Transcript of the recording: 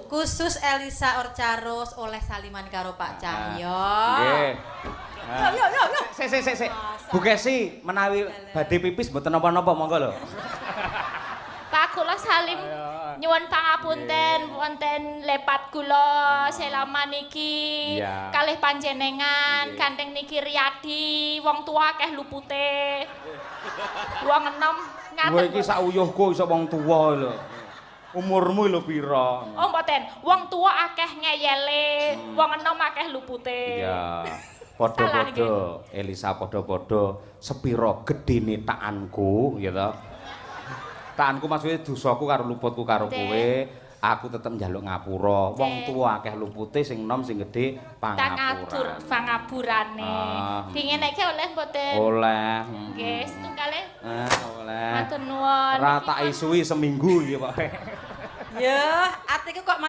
Khusus Elisa Orcaros oleh saliman karo Pak Cahyo. Nggih. Yo yo yo yo. Sik sik sik sik. Bu Kesi menawi badhe pipis mboten napa-napa, monggo lho. Pak, kula salim, nyuwun pangapunten wonten lepat kula selama niki kalih panjenengan. Gandeng niki Riyadi, wong tua akeh lupute. Wong enom Kowe ngaten. iki sak uyuhku iso wong tuwa lho. Umurmu lho pira? Oh, mboten, wong tua akeh ngeyele, wong enom akeh lupute. Iya. Padha-padha Elisa, padha-padha sepira gedene taanku ya to. Taanku maksudnya dosaku karo luputku karo kowe, aku tetep njaluk ngapura. Wong tuwa akeh lupute, sing enom sing gedhe Tangatur pangapura. Pangapurane. Ah. Dingeneke oleh mboten? Oleh. Nggih, setunggale. Ah, oleh. Matur nuwun. Ora tak isui seminggu iki, Pak. Ya, atiku kok